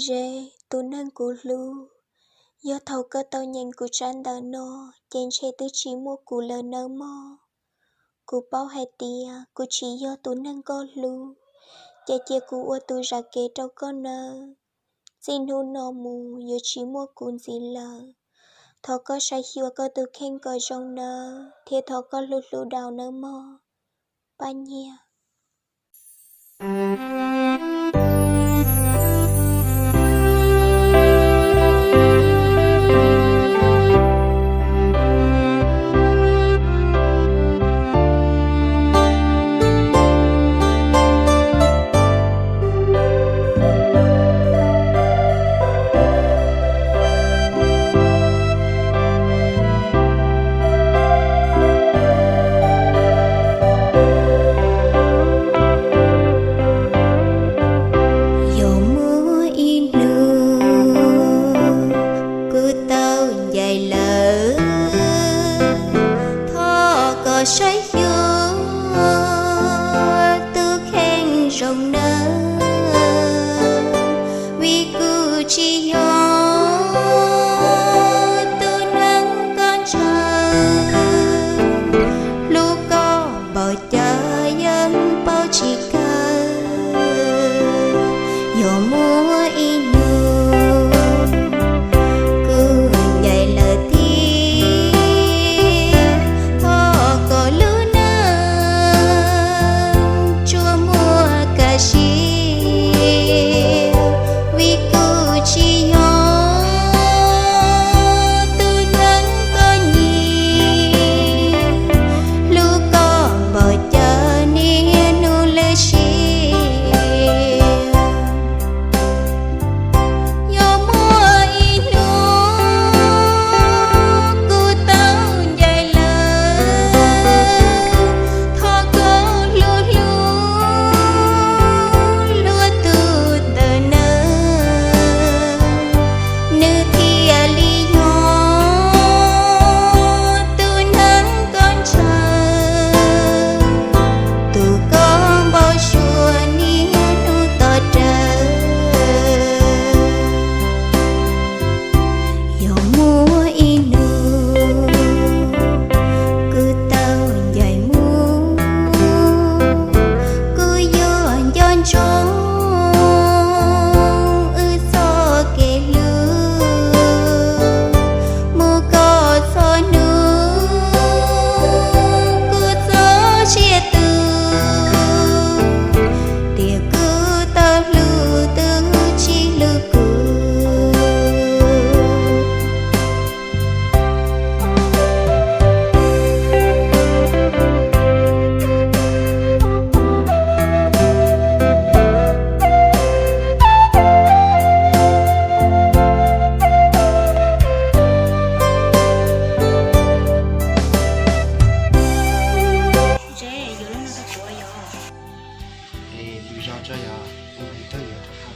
Zeb, tus neeg kuv hlub, yog thaum koj tau nyeem kuv tsab ntawv no, ces ntshe twb tsis muaj kuv lawm nawb mog. Kuv paub hais tias kuv tsis yog tus neeg koj hlub, ces cia kuv ua tus zam kev rau koj nawb. Txij hnub no mus yuav tsis muaj kuv ntxiv lawm. Thov koj saib xyuas koj tus kheej kom zoo nawb, thiab thov koj hlub hlub Daus nawb mog. Paj Nyiag. Yog muaj ib hnub kuv tau ncaim lawm, thov koj saib xyuas tus kheej zoo nawb, vim kuv tsis yog tus neeg koj ntshaw, hlub koj npaum cas yeej paub tsis kawg. Yog muaj ib hnub kuv ncaim lawm thiab, thov kom lub neej tsuas muaj kaj siab, vim kuv tsis yog tus neeg koj nyiam, hlub koj npaum cas niaj hnub lwm siab. Yog muaj ib hnub kuv tau ncaim lawm, thov koj hlub hlub hlub tus ntawm nawb, nws thiaj li yog tus neeg koj ntshaw, tus koj npau suav niaj hnub tos rawv. Yog muaj ib hnub kuv tau ncaim mus, kuv yuav nco ntsoov wb txoj kev hlub, mus kom txog hnub kuv txoj sia tu, tias kuv tau hlub tus tsis hlub kuv. Zeb, yuav lub no rau kuv yom. Es tus zog tso yog, tus zog tso yog.